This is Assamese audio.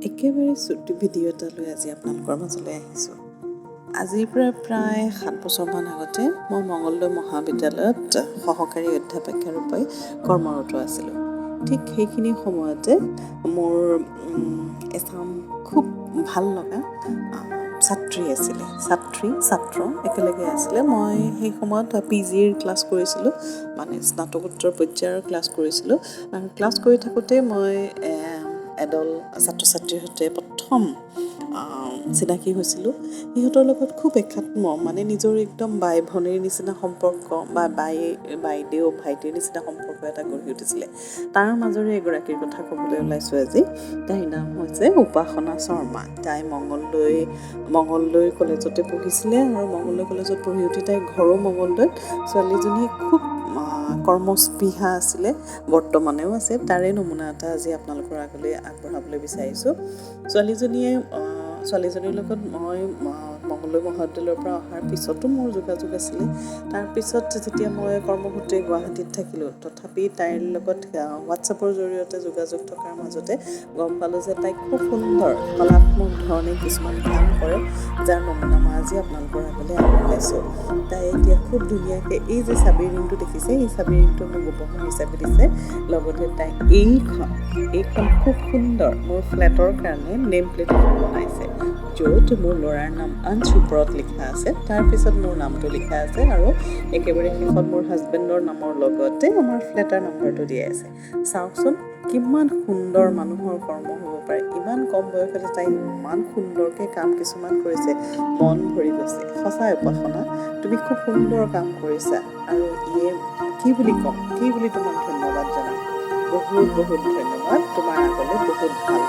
একেবাৰে চুটি ভিডিঅ' এটা লৈ আজি আপোনালোকৰ মাজলৈ আহিছোঁ। আজিৰ পৰা প্ৰায় 7 বছৰমান আগতে মই মঙলদৈ মহাবিদ্যালয়ত সহকাৰী অধ্যাপিকা ৰূপে কৰ্মৰত আছিলোঁ। ঠিক সেইখিনি সময়তে মোৰ এচাম খুব ভাল লগা ছাত্ৰী আছিলে। ছাত্ৰী ছাত্ৰ একেলগে আছিলে। মই সেই সময়ত পি জিৰ ক্লাছ কৰিছিলোঁ, মানে স্নাতকোত্তৰ পৰ্যায়ৰ ক্লাছ কৰিছিলোঁ। আৰু ক্লাছ কৰি থাকোঁতে মই এদল ছাত্ৰ ছাত্ৰীৰ সৈতে প্ৰথম চিনাকি হৈছিলোঁ। সিহঁতৰ লগত খুব একাত্ম, মানে নিজৰ একদম বাই ভনীৰ নিচিনা সম্পৰ্ক বা বাইদেউ ভাইটিৰ নিচিনা সম্পৰ্ক এটা গঢ়ি উঠিছিলে। তাৰ মাজৰে এগৰাকীৰ কথা ক'বলৈ ওলাইছোঁ আজি। তাইৰ নাম হৈছে উপাসনা শৰ্মা। তাই মঙলদৈ কলেজতে পঢ়িছিলে আৰু মঙলদৈ কলেজত পঢ়ি উঠি তাইৰ ঘৰো মঙলদৈত। ছোৱালীজনী খুব কৰ্মস্পৃহা আছিলে, বৰ্তমানেও আছে। তাৰে নমুনা এটা আজি আপোনালোকৰ আগলৈ আগবঢ়াবলৈ বিচাৰিছোঁ। ছোৱালীজনীৰ লগত মই মঙলদৈ মহাবিদ্যালয়ৰ পৰা অহাৰ পিছতো মোৰ যোগাযোগ আছিলে। তাৰপিছত যেতিয়া মই কৰ্মসূত্ৰে গুৱাহাটীত থাকিলোঁ, তথাপি তাইৰ লগত হোৱাটছএপৰ জৰিয়তে যোগাযোগ থকাৰ মাজতে গম পালোঁ যে তাই খুব সুন্দৰ কলাত্মক ধৰণে কিছুমান কাম কৰে, যাৰ নমুনা মই আজি আপোনালোকৰ আগলৈ আগবঢ়াইছোঁ। তাই এতিয়া খুব ধুনীয়াকৈ এই যে চাবি ৰিংটো দেখিছে, এই চাবি ৰিংটো মোক উপহাৰ হিচাপে দিছে। লগতে তাই এইখন খুব সুন্দৰ মোৰ ফ্লেটৰ কাৰণে নেম প্লেট এখন বনাইছে, য'ত মোৰ ল'ৰাৰ নাম আঞ্চ ওপৰত লিখা আছে, তাৰপিছত মোৰ নামটো লিখা আছে আৰু একেবাৰে শেষত মোৰ হাজবেণ্ডৰ নামৰ লগতে আমাৰ ফ্লেটৰ নম্বৰটো দিয়া আছে। চাওকচোন, কিমান সুন্দৰ মানুহৰ কৰ্ম হ'ব পাৰে! ইমান কম বয়সতে তাই ইমান সুন্দৰকৈ কাম কিছুমান কৰিছে, মন ভৰি গৈছে। সঁচাই উপাসনা, তুমি খুব সুন্দৰ কাম কৰিছা আৰু ইয়ে কি বুলি ক'ম, কি বুলি তোমাক ধন্যবাদ জনাম! বহুত বহুত ধন্যবাদ। তোমাৰ আগলৈ বহুত ভাল